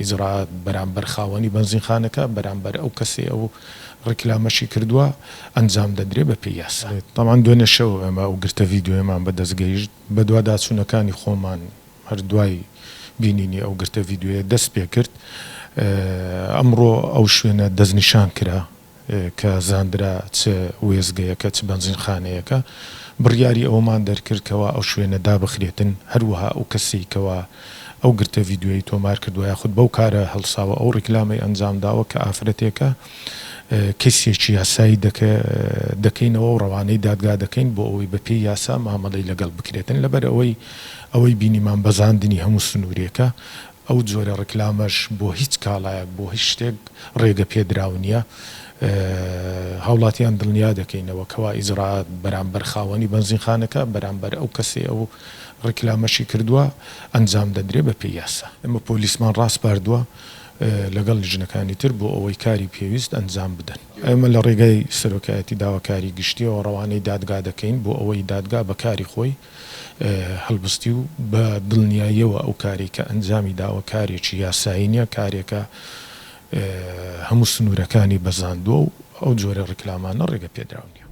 ئیجرائات بەرامبەر خاوەنی بەنزینخانەکە، بەرامبەر ئەو کەسەی ئەو ڕیکلامەشی کردووە ئەنجام دەدرێ بە پێی یاسا. تەبعەن دوێنێ شەو ئێمە ئەو گرتە ڤیدیۆیەمان بە دەست گەیشت، بەدواداچوونەکانی خۆمان هەر دوای بینینی ئەو گرتە ڤیدیۆیە دەست پێ کرد، ئەمڕۆ ئەو شوێنە دەستنیشان کرا کە زاندرا چ وێستگەیەکە چ بەنزینخانەیەکە، بڕیاری ئەوەمان دەرکرد کەوا ئەو شوێنە دابخرێتن، هەروەها ئەو کەسەی کەوا ئەو گرتە ڤیدیۆیەی تۆمار کردووە یاخود بەو کارە هەڵساوە ئەو ڕیکلامەی ئەنجام داوە کە ئافرەتێکە کەیسێکی یاسایی دەکەینەوە و ڕەوانەی دادگا دەکەین بۆ ئەوەی بەپێی یاسا مامەڵەی لەگەڵ بکرێتن لەبەر ئەوەی ئەوەی بینیمان بەزاندنی هەموو سنوورێکە ئەو جۆرە ڕیکلامەش بۆ هیچ کاڵایەک بۆ هیچ شتێک ڕێگە پێدراو نییە. هاوڵاتیان دڵنیا دەکەینەوە کەوا ئیجرائات بەرامبەر خاوەنی بەنزینخانەکە، بەرامبەر ئەو کەسەی ئەو ڕیکلامەشی کردووە ئەنجام دەدرێ بە پێی یاسا. ئێمە پۆلیسمان ڕاسپاردووە لەگەڵ لیژنەکانی تر بۆ ئەوەی کاری پێویست ئەنجام بدەن. ئێمە لە ڕێگای سەرۆکایەتی داواکاری گشتییەوە ڕەوانەی دادگا دەکەین بۆ ئەوەی دادگا بە کاری خۆی هەڵبستی و بە دڵنیاییەوە ئەو کارەی کە ئەنجامی داوە کارێکی یاسایی نییە، کارێکە هەموو سنوورەکانی بەزاندووە و ئەو جۆرە ڕیکلامانە ڕێگەپێدراو نییە.